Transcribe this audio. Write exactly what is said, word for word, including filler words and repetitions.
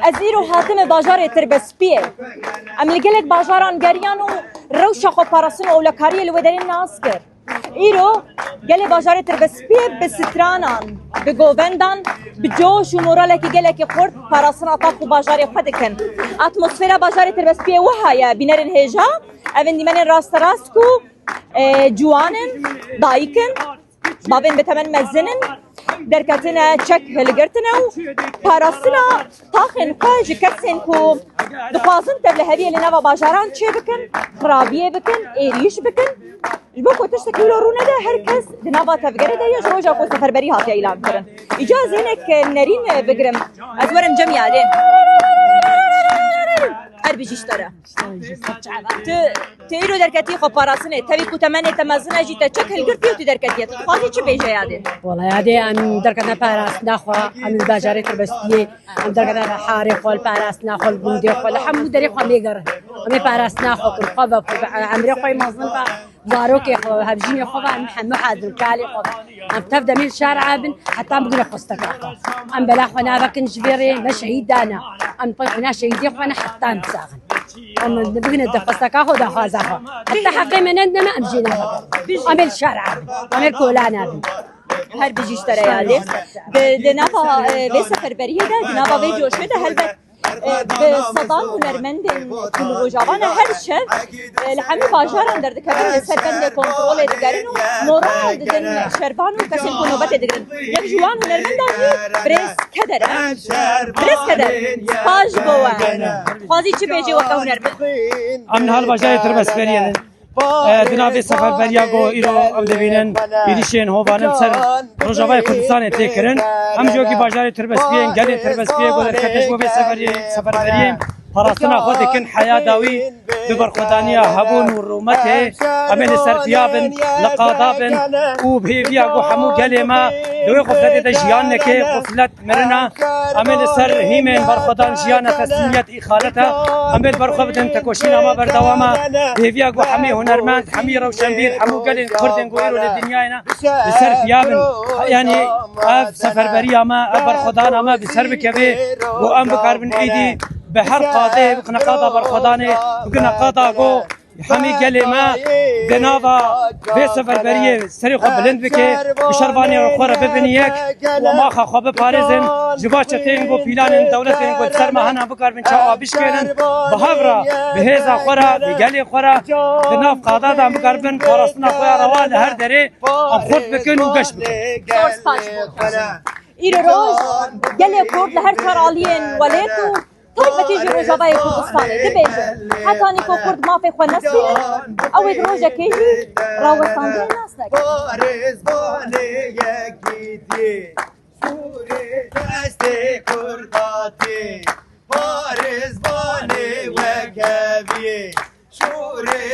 Ez îro hatime bajarê Tirbespiyê. Em li gelek bajaran geriyan û rewşa xweparastin û ewlekariyê li wê derê nas kir. Îro gelê bajarê Tirbespiyê bi stranan, bi govendan, bi coş û moralekî gelekî xurt parastina tax û bajarê xwe dikin. Atmosfera bajarê Tirbespiyê wiha ye, bînerên hêja, ev in dîmenên rasterast ku, e, ciwan in, dayik in, bavên bi temen mezin in, derketine çek hilgirtine û parastina taxên xwe ji kesên ku dixwazin tevliheviyê li nava bajaran çêbikin, xirabiyê bikin, êrîş bikin. Ji bo ku tiştekî wilo rû nede, her kes di nava tevgerê de ye, ji roja ku seferberî hatiye îlan kirin. Îca ez hinek nerîn bigirim. Ez werim cem yadê. Her bijî ji te re. Tu, tu îro derketî xwe parastinê, tevî ku temenê te mezin e jî te çek hilgirtî û tu derketiye. Tu dixwazî çi bêje yadê? Wala yadê em derketine parastina xwe, em li bajarê Tirbespiyê, em derketine harê xwe, li parastina xwe, li gundê xwe, li hemû derê xwe em ê gerin. Em ê parastina xwe kin, xwe ve, xwe ve, emrê xwe yê mezin ve, zarokê xwe ve, hevjînê xwe ve, em hemû hazir, kalê xwe ve. Em tev demê li şar abin, heta em bigire xwesteka xwe. Em bela xwe navekin ji vê rê, me şehîd dane. Em pey xwe na şehîdê xwe ne heta em bisaxin. Em bigine de xwesteka xwe, daxwaza xwe. Heta heqê me nedine me, em jê navekin. Em ê li şar abin. Em ê kolan abin. Her bijî ji te re yadê. Di, di nava, e, vê seferberiyê de, di nava vê coşê de helbet, e, bi sedan hunermendên ku li Rojava ne her şev, e, li hemî bajaran derdikevin, li ser bendê kontrolê digerin û moral didin şervan û kesên ku nobetê digirin. Yek ji wan hunermendan jî birêz Keder e. Birêz Keder, spas ji bo we. Dixwazî çi bêjî weke hunermend? Em niha li bajarê Tirbespiyê ne. E, di nav vê seferberiya ku îro em dibînin, êrîşên hovanin ser Rojavayê Kurdistanê tê kirin. Em ji wekî bajarê Tirbespiyê, gelê Tirbespiyê ku derkete ji bo vê seferiyê, seferberiyê parastina xwe dikin, heya dawî bi berxwedaniya hebûn û rûmetê em ê li ser piya bin, li qada bin û bi hêviya ku hemû gelê me di wê xufletê de jiyan neke, xuflet mirina. Em ê li ser hîmên berxwedan, jiyana, teslîmiyet, îxaleta, em ê li ber xwe bidin, tekoşîna me berdewam e. Hêviya ku hemî hunermend, hemî rewşenbîr, hemû gelên Kurdên ku îro li dinyayê ne, li ser piya bin. Yanî ev seferberiya me, ev berxwedana me bi ser bikeve, ku em bikaribin êdî bi her qadê, bikine qada berxwedanê, bikine qada ku Hemî gelê me di nava vê seferberiyê serê xwe bilind bike, bi şervanê xwe re bibin yek û maxa xwe biparêzin. Ji va çeteyên ku pîlanên dewletên ku li ser me hene bikaribin çawa bişkênin, bi hev re, bi hêza xwe re, bi gelê xwe re di nav qada de em bikaribin parastina xwe ya rewa li her derê em xurt bikin û geş bikin. Zor spas ji bo te. Îro roj gelê Kurd li her çar aliyên welêt û Taybetî jî Rojavayê Kurdistanê dibêjin, hetanî ku Kurd mafê xwe nestînin, ew ê di rojekê jî rawestandinê nas nekin. Parêzvanê yekîtiyê, şûrê destê Kurda tê. Parêzvanê wekeviyê, şûrê